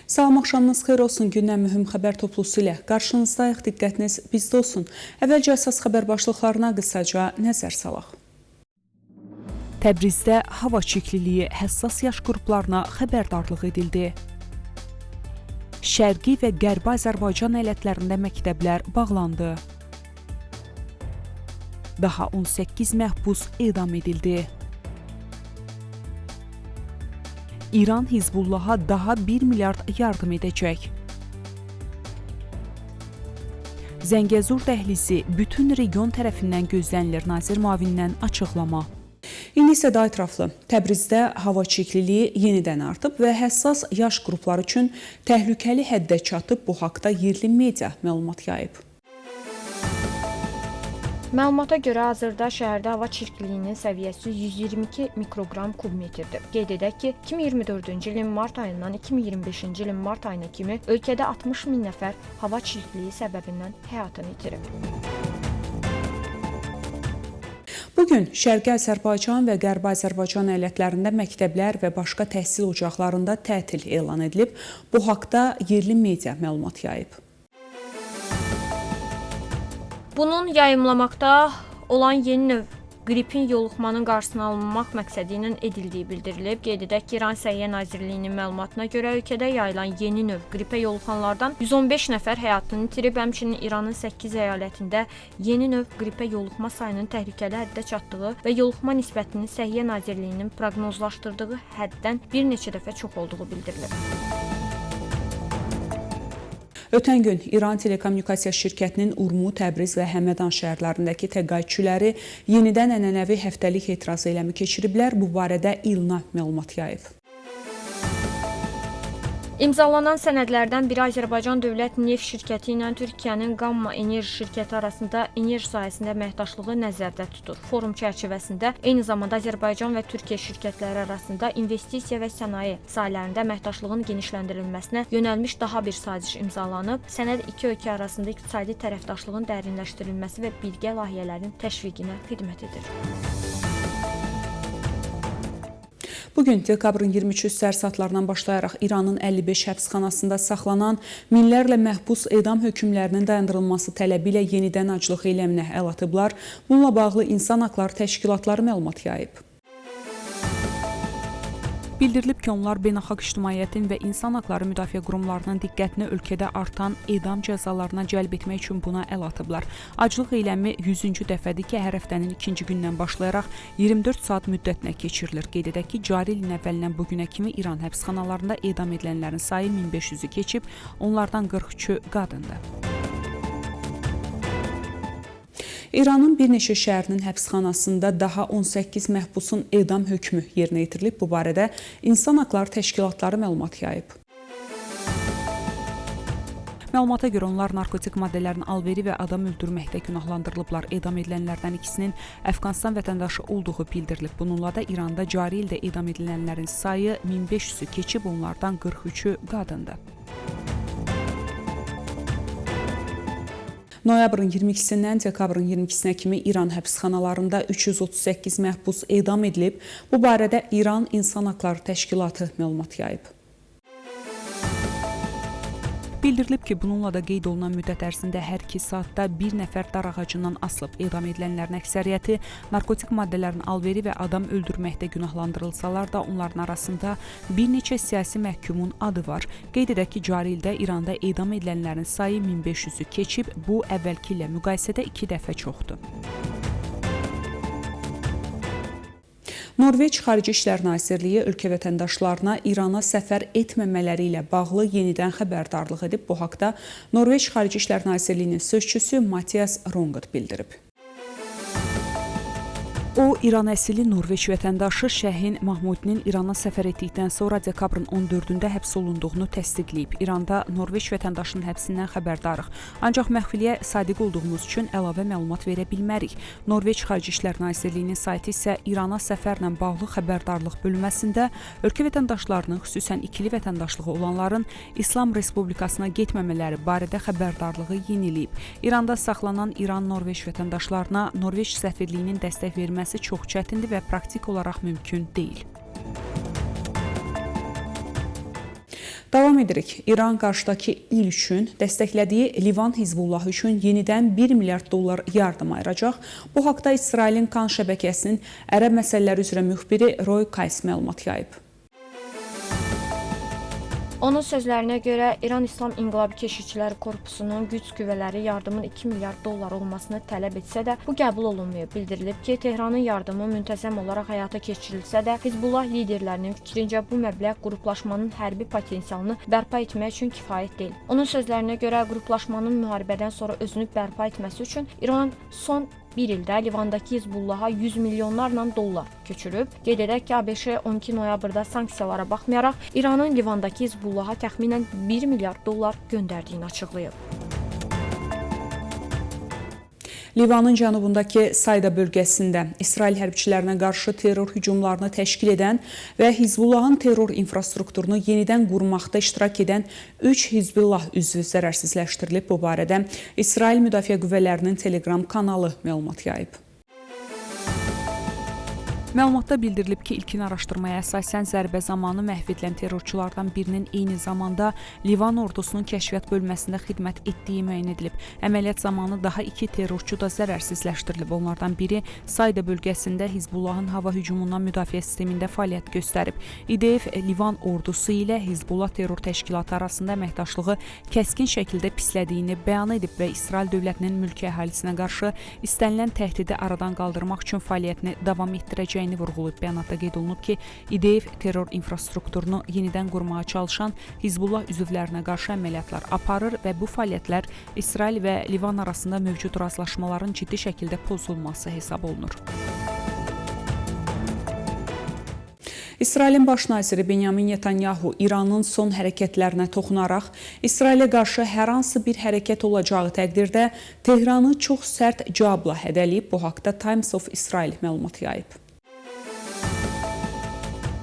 Salam, axşamınız xeyir olsun. Gündən mühüm xəbər toplusu ilə qarşınızdayıq. Diqqətiniz bizdə olsun. Əvvəlcə əsas xəbər başlıqlarına qısaca nəzər salaq. Təbrizdə hava çirkliliyi həssas yaş qruplarına xəbərdarlıq edildi. Şərqi və Qərbi Azərbaycan əyalətlərində məktəblər bağlandı. Daha 18 məhbus edam edildi. İran Hizbullaha daha 1 milyard yardım edəcək. Zəngəzur dəhlizi bütün region tərəfindən gözlənilir, nazir müavinindən açıqlama. İndi isə daha ətraflı. Təbrizdə hava çirkliliyi yenidən artıb və həssas yaş qrupları üçün təhlükəli həddə çatıb. Bu haqda yerli media məlumat yayıb. Məlumata görə hazırda şəhərdə hava çirkliliyinin səviyyəsi 122 mikroqram kubmetrdir. Qeyd edək ki, 2024-cü ilin mart ayından 2025-ci ilin mart ayına kimi ölkədə 60 min nəfər hava çirkliliyi səbəbindən həyatını itirib. Bugün Şərqi Azərbaycan və Qərbi Azərbaycan əyalətlərində məktəblər və başqa təhsil ocaqlarında tətil elan edilib. Bu haqda yerli media məlumat yayıb. Bunun yayımlamaqda olan yeni növ qripin yoluxmanın qarşısını alınmaq məqsədi ilə edildiyi bildirilib. Qeyd edək ki, İran Səhiyyə Nazirliyinin məlumatına görə ölkədə yayılan yeni növ qripə yoluxanlardan 115 nəfər həyatını itirib. Həmçinin İranın 8 əyalətində yeni növ qripə yoluxma sayının təhlükəli həddə çatdığı və yoluxma nisbətinin Səhiyyə Nazirliyinin proqnozlaşdırdığı həddən bir neçə dəfə çox olduğu bildirilib. Ötən gün İran Telekommunikasiya şirkətinin Urmu, Təbriz və Həmədan şəhərlərindəki təqaüdçüləri yenidən ənənəvi həftəlik etiraz eyləmi keçiriblər. Bu barədə İLNA məlumat yayıb. İmzalanan sənədlərdən biri Azərbaycan Dövlət Neft Şirkəti ilə Türkiyənin Gamma Enerji Şirkəti arasında enerji sahəsində əməkdaşlığı nəzərdə tutur. Forum çərçivəsində eyni zamanda Azərbaycan və Türkiyə şirkətləri arasında investisiya və sənaye sahələrində əməkdaşlığın genişləndirilməsinə yönəlmiş daha bir saziş imzalanıb. Sənəd iki ölkə arasında iqtisadi tərəfdaşlığın dərinləşdirilməsi və birgə layihələrin təşviqinə xidmət edir. Bugün dekabrın 23-ü səhər saatlarından başlayaraq İranın 55 həbsxanasında saxlanan minlərlə məhbus edam hökmlərinin dayandırılması tələbi ilə yenidən aclıq eyləminə əl atıblar. Bununla bağlı İnsan Haqları Təşkilatları məlumat yayıb. Bildirilib ki, onlar beynəlxalq ictimaiyyətin və insan haqları müdafiə qurumlarının diqqətini ölkədə artan edam cəzalarına cəlb etmək üçün buna əl atıblar. Aclıq eyləmi 100-cü dəfədir ki, hər həftənin ikinci gündən başlayaraq 24 saat müddətinə keçirilir. Qeyd edək ki, cari ilin əvvəlindən bugünə kimi İran həbsxanalarında edam edilənlərin sayı 1500-ü keçib, onlardan 43-ü qadındır. İranın bir neçə şəhərinin həbsxanasında daha 18 məhbusun edam hökmü yerinə yetirilib. Bu barədə İnsan Haqları Təşkilatları məlumat yayıb. Məlumata görə onlar narkotik maddələrin alveri və adam öldürməkdə günahlandırılıblar. Edam edilənlərdən ikisinin Əfqanistan vətəndaşı olduğu bildirilib. Bununla da İranda cari ildə edam edilənlərin sayı 1500-ü keçib, onlardan 43-ü qadındır. Noyabrın 22-sindən dekabrın 22-sinə kimi İran həbsxanalarında 338 məhbus edam edilib. Bu barədə İran İnsan Haqları Təşkilatı məlumat yayıb. Bildirilib ki, bununla da qeyd olunan müddət ərzində hər 2 saatda bir nəfər dar ağacından asılıb. Edam edilənlərin əksəriyyəti narkotik maddələrin alveri və adam öldürməkdə günahlandırılsalar da onların arasında bir neçə siyasi məhkumun adı var. Qeyd edək ki, cari ildə İranda edam edilənlərin sayı 1500-ü keçib, bu əvvəlki illə müqayisədə 2 dəfə çoxdur. Norveç Xarici İşlər Nazirliyi ölkə vətəndaşlarına İrana səfər etməmələri ilə bağlı yenidən xəbərdarlıq edib. Bu haqda Norveç Xarici İşlər Nazirliyinin sözçüsü Matias Rongat bildirib. O, İran əsilli Norveç vətəndaşı Şəhin Mahmudinin İrana səfər etdikdən sonra dekabrın 14-ündə həbs olunduğunu təsdiqləyib. İranda Norveç vətəndaşının həbsindən xəbərdarıq. Ancaq məxfiliyə sadiq olduğumuz üçün əlavə məlumat verə bilmərik. Norveç Xarici İşlər Nazirliyinin saytı isə İrana səfərlə bağlı xəbərdarlıq bölməsində ölkə vətəndaşlarının, xüsusən ikili vətəndaşlığı olanların İslam Respublikasına getməmələri barədə xəbərdarlığı yeniləyib. İranda saxlanan İran-Norveç vətəndaşlarına Norveç səfirliyinin dəstək verməsi çox çətindir və praktik olaraq mümkün deyil. Davam edirik. İran qarşıdakı il üçün dəstəklədiyi Livan Hizbullahı üçün yenidən 1 milyard dollar yardım ayıracaq. Bu haqda İsrailin Kan şəbəkəsinin ərəb məsələləri üzrə müxbiri Roy Kays məlumat yayıb. Onun sözlərinə görə İran İslam İnqilabı Keşikçiləri Korpusunun güc qüvvələri yardımın 2 milyard dollar olmasını tələb etsə də, bu qəbul olunmayıb. Bildirilib ki, Tehranın yardımı müntəzəm olaraq həyata keçirilsə də, Hizbullah liderlərinin fikrincə bu məbləğ qruplaşmanın hərbi potensialını bərpa etmək üçün kifayət deyil. Onun sözlərinə görə qruplaşmanın müharibədən sonra özünü bərpa etməsi üçün İran son bir ildə Livandakı Hizbullaha 100 milyonlarla dollar köçürüb. Qeyd edək ki, ABŞ 12 noyabrda sanksiyalara baxmayaraq İranın Livandakı Hizbullaha təxminən 1 milyard dollar göndərdiyini açıqlayıb. Livanın cənubundakı Sayda bölgəsində İsrail hərbçilərinə qarşı terror hücumlarını təşkil edən və Hizbullahın terror infrastrukturunu yenidən qurmaqda iştirak edən 3 Hizbullah üzvü zərərsizləşdirilib. Bu barədə İsrail Müdafiə Qüvvələrinin Telegram kanalı məlumat yayıb. Məlumatda bildirilib ki, ilkin araşdırmaya əsasən zərbə zamanı məhv edilən terrorçulardan birinin eyni zamanda Livan ordusunun kəşfiyyat bölməsində xidmət etdiyi müəyyən edilib. Əməliyyat zamanı daha 2 terrorçu da zərərsizləşdirilib. Onlardan biri Sayda bölgəsində Hizbullahın hava hücumundan müdafiə sistemində fəaliyyət göstərib. İDF Livan ordusu ilə Hizbullah terror təşkilatı arasında əməkdaşlığı kəskin şəkildə pislədiyini bəyan edib və İsrail dövlətinin mülki əhalisinə qarşı istənilən təhdidi aradan qaldırmaq üçün fəaliyyətini davam etdirəcəyini vurğulayıb. Bəyanatda qeyd olunub ki, İDF terror infrastrukturunu yenidən qurmağa çalışan Hizbullah üzvlərinə qarşı əməliyyatlar aparır və bu fəaliyyətlər İsrail və Livan arasında mövcud razılaşmaların ciddi şəkildə pozulması hesab olunur. İsrailin baş naziri Benyamin Netanyahu İranın son hərəkətlərinə toxunaraq İsrailə qarşı hər hansı bir hərəkət olacağı təqdirdə Tehranı çox sərt cavabla hədələyib. Bu haqda Times of Israel məlumat yayıb.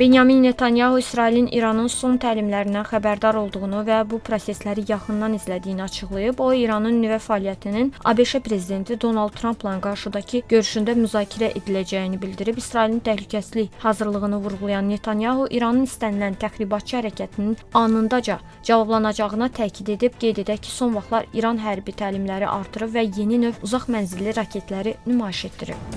Benyamin Netanyahu İsrailin İranın son təlimlərindən xəbərdar olduğunu və bu prosesləri yaxından izlədiyini açıqlayıb. O, İranın nüvə fəaliyyətinin ABŞ prezidenti Donald Trampla qarşıdakı görüşündə müzakirə ediləcəyini bildirib. İsrailin təhlükəsizlik hazırlığını vurğulayan Netanyahu İranın istənilən təxribatçı hərəkətinin anındaca cavablanacağına təkid edib. Qeyd edək ki, son vaxtlar İran hərbi təlimləri artırıb və yeni növ uzaq mənzilli raketləri nümayiş etdirib.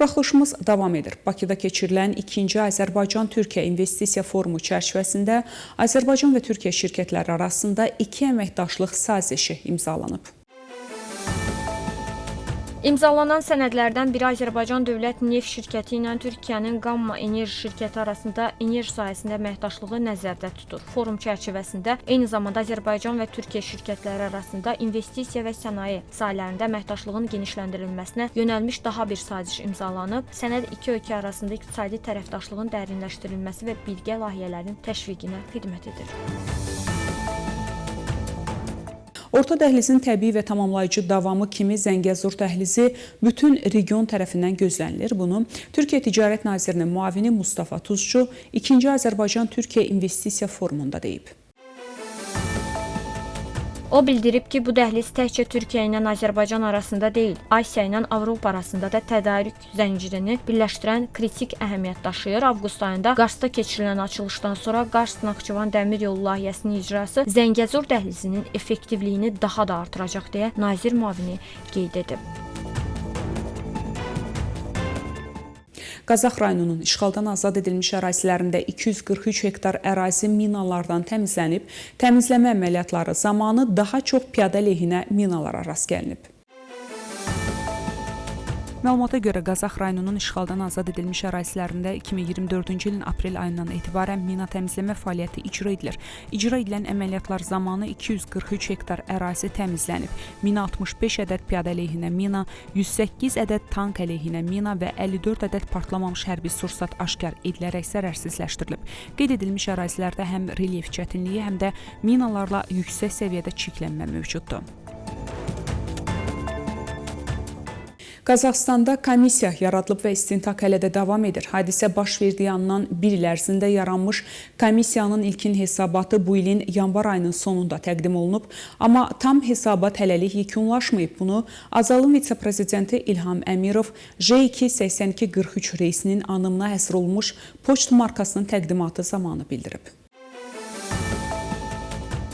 Buraxılışımız davam edir. Bakıda keçirilən 2-ci Azərbaycan-Türkiyə İnvestisiya Forumu çərçivəsində Azərbaycan və Türkiyə şirkətləri arasında 2 əməkdaşlıq sazişi imzalanıb. İmzalanan sənədlərdən biri Azərbaycan Dövlət Neft Şirkəti ilə Türkiyənin Gamma Enerji Şirkəti arasında enerji sahəsində əməkdaşlığı nəzərdə tutur. Forum çərçivəsində eyni zamanda Azərbaycan və Türkiyə şirkətləri arasında investisiya və sənaye sahələrində əməkdaşlığın genişləndirilməsinə yönəlmiş daha bir saziş imzalanıb. Sənəd iki ölkə arasında iqtisadi tərəfdaşlığın dərinləşdirilməsi və birgə layihələrin təşviqinə xidmət edir. Orta dəhlizin təbii və tamamlayıcı davamı kimi Zəngəzur dəhlizi bütün region tərəfindən gözlənilir. Bunu Türkiyə Ticarət Nazirinin müavini Mustafa Tuzcu 2-ci Azərbaycan-Türkiyə İnvestisiya Forumunda deyib. O bildirib ki, bu dəhliz təkcə Türkiyə ilə Azərbaycan arasında deyil, Asiya ilə Avropa arasında da tədarük zəncirini birləşdirən kritik əhəmiyyət daşıyır. Avqust ayında Qarsda keçirilən açılışdan sonra Qars-Naxçıvan dəmir yolu layihəsinin icrası Zəngəzur dəhlizinin effektivliyini daha da artıracaq deyə nazir müavini qeyd edib. Qazax rayonunun işğaldan azad edilmiş ərazilərində 243 hektar ərazi minalardan təmizlənib, təmizləmə əməliyyatları zamanı daha çox piyada lehinə minalara rast gəlinib. Məlumata görə Qazax rayonunun işğaldan azad edilmiş ərazilərində 2024-cü ilin aprel ayından etibarən mina təmizləmə fəaliyyəti icra edilir. İcra edilən əməliyyatlar zamanı 243 hektar ərazi təmizlənib. Mina 65 ədəd piyada əleyhinə mina, 108 ədəd tank əleyhinə mina və 54 ədəd partlamamış hərbi sursat aşkar edilərək zərərsizləşdirilib. Qeyd edilmiş ərazilərdə həm relyef çətinliyi, həm də minalarla yüksək səviyyədə çiklənmə mövcuddur. Qazaxıstanda komissiya yaradılıb və istintaq hələ də davam edir. Hadisə baş verdiyi andan bir il ərzində yaranmış komissiyanın ilkin hesabatı bu ilin yanvar ayının sonunda təqdim olunub, amma tam hesabat hələlik yekunlaşmayıb. Bunu Azalın vitse-prezidenti İlham Əmirov J2 8243 reysinin anımına həsr olunmuş poçt markasının təqdimatı zamanı bildirib.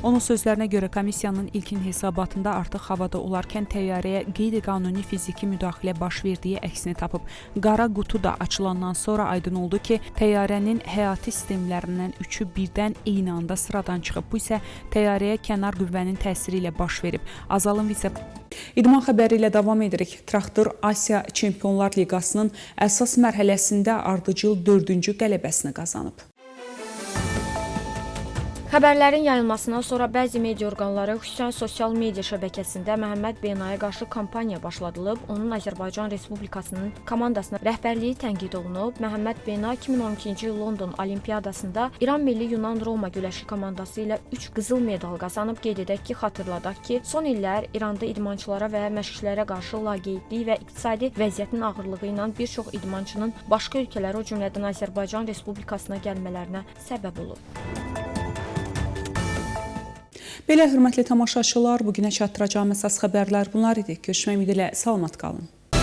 Onun sözlərinə görə komissiyanın ilkin hesabatında artıq havada olarkən təyyarəyə qeyri-qanuni fiziki müdaxilə baş verdiyi əksini tapıb. Qara qutu da açılandan sonra aydın oldu ki, təyyarənin həyati sistemlərindən üçü birdən eyni anda sıradan çıxıb. Bu isə təyyarəyə kənar qüvvənin təsiri ilə baş verib. Azalın vitse İdman xəbəri ilə davam edirik. Traktor Asiya Çempionlar Liqasının əsas mərhələsində ardıcıl 4-cü qələbəsini qazanıb. Xəbərlərin yayılmasından sonra bəzi media orqanları, xüsusən sosial media şəbəkəsində Məhəmməd Benaya qarşı kampaniya başladılıb, onun Azərbaycan Respublikasının komandasına rəhbərliyi tənqid olunub. Məhəmməd Bena 2012-ci il London Olimpiyadasında İran Milli Yunan Roma güləşi komandası ilə 3 qızıl medal qazanıb. Qeyd edək ki, xatırladaq ki, son illər İranda idmançılara və məşqçilərə qarşı laqeydlik və iqtisadi vəziyyətin ağırlığı ilə bir çox idmançının başqa ölkələrə, o cümlədən Azərbaycan Respublikasına gəlmələrinə səbəb olub. Belə, hörmətli tamaşaçılar, bugünə çatdıracağım əsas xəbərlər bunlar idi. Görüşmək ümidi ilə salamat qalın.